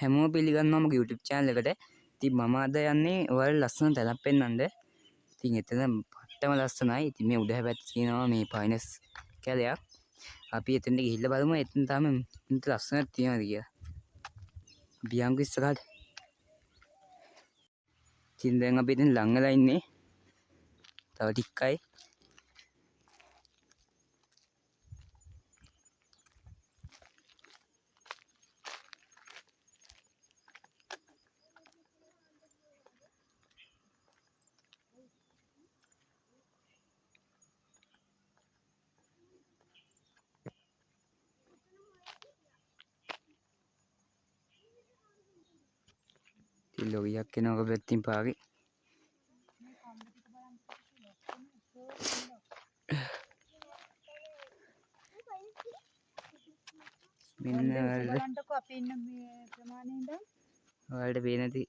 හැමෝම පිළිගන්නවා මගේ YouTube channel එකට. ඉතින් මම අද යන්නේ ඔයාලා ලස්සන තැනක් පෙන්නන්න. ඉතින් එතන පට්ටම ලස්සනයි. ඉතින් මේ උඩ පැත්තේ තියෙනවා මේ පයිනස් කැලයක්. අපි එතනට ගිහිල්ලා බලමු එතන තාම ඉතින් ලස්සනක් තියෙනවද කියලා. අපි යන්කෝ ඉස්සරහට. ඉතින් දැන් අපි එතන ලං වෙලා ඉන්නේ. තව ටිකයි. ඉතින් ලොරියක් එනවා පැත්තෙන් පාරේ. මෙන්න බලන්නකෝ අපි ඉන්න මේ ප්‍රමාණය ඉඳන් ඔයාලට පේන ඇති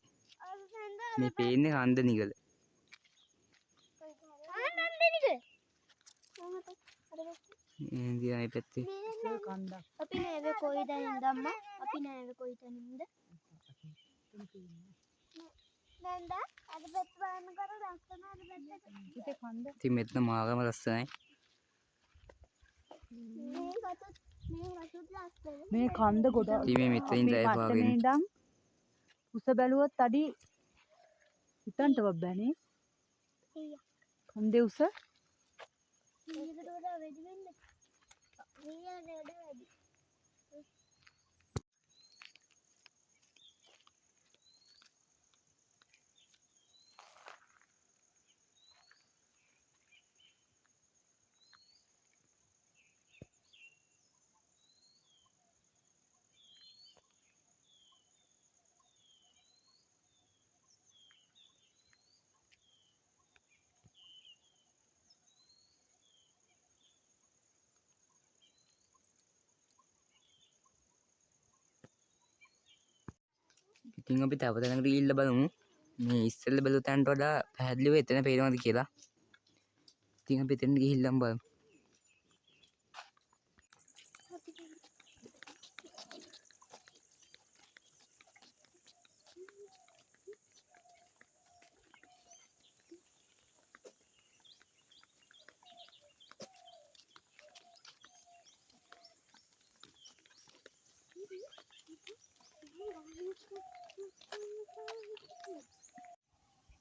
මේ පේන්නේ කන්ද නිගල. මේ දිහා මේ පැත්තේ. කන්දක්. අපි නෑවේ කොයි තැනින්ද අම්මා? අපි නෑවේ කොයි තැනින්ද? නැන්දා අර පැත්ත බලනකොට ලස්සන අර පැත්තට. පුතේ කන්ද. ඉතින් මෙතන මාරම ලස්සනයි. මේ කටුත් මේ කටුත් ලස්සන. මේ කන්ද ගොඩ ඉතින් මේ මෙතනින් අපේ දැයි පට්ටමේ පාගෙන. ඉඳන් උස බැලුවොත් අඩි හිතන්නවත් බෑනේ. කන්දේ උස ඊට වඩා වැඩි වෙන්න. ඊට වඩා වැඩි. ඉතින් අපි තව තැනකට ගිහිල්ලා බලමු. මේ ඉස්සෙල්ලා බැලුව තැනට වඩා පැහැදිලිව එතන පේනවද කියලා. ඉතින් අපි එතනට ගිහිල්ලාම බලමු.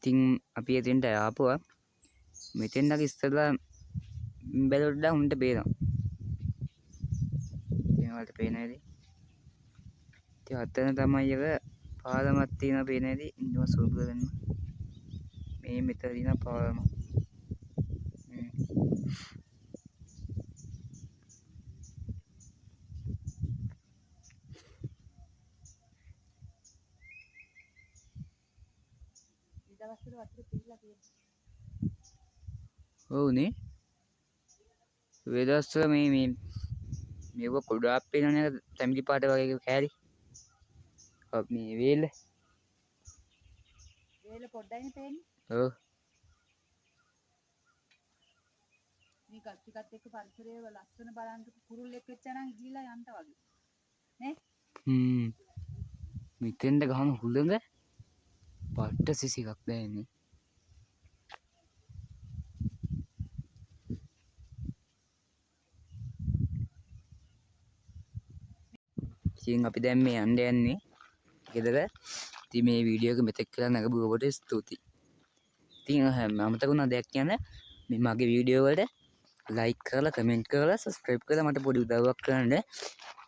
ඉතින් අපි එතෙන්ට ආපුවා. මෙතෙන් නම් ඉස්සෙල්ලා බැලුවට වඩා උන්ට පේනවා. ඉතින් ඔයාලට පේන ඇති. ඉතින් අතන තමයි අර පාලමක් තියෙනවා පේන ඇති. ඉන්නව සුළු කරන්න. මේ මෙතන තියෙන පාලම. දවස්වල වතුර පිරලා තියෙනවා. ඔව්නේ. ඔය දවස්වල මේ මේ මේව ගොඩාක් පේනවනේ අර තැඹිලි පාට වගේ කෑලි. ඔව් මේ වේල. වේල පොඩ්ඩයිනේ පේන්නේ. ඔව්. මේ ගස් ටිකත් එක්ක පරිසරය ලස්සන බලන්න කුරුල්ලෙක් වෙච්චා නම් ගිහිල්ලා යන්න වගේ. නේ? මෙතෙන්ද ගහන හුළඟ පට්ට සිසි එකක් දැනෙන්නේ. ඉතින් අපි දැන් මේ යන්න යන්නේ ගෙදර. ඉතින් මේ වීඩියෝ එක මෙතෙක් වෙලා නැගපු ඔබට ස්තුතියි. ඉතින් අමතක වුණා දෙයක් කියන්න. මේ මගේ වීඩියෝ වලට ලයික් කරලා කමෙන්ට් කරලා සබ්ස්ක්‍රයිබ් කරලා මට පොඩි උදව්වක් කරන්න.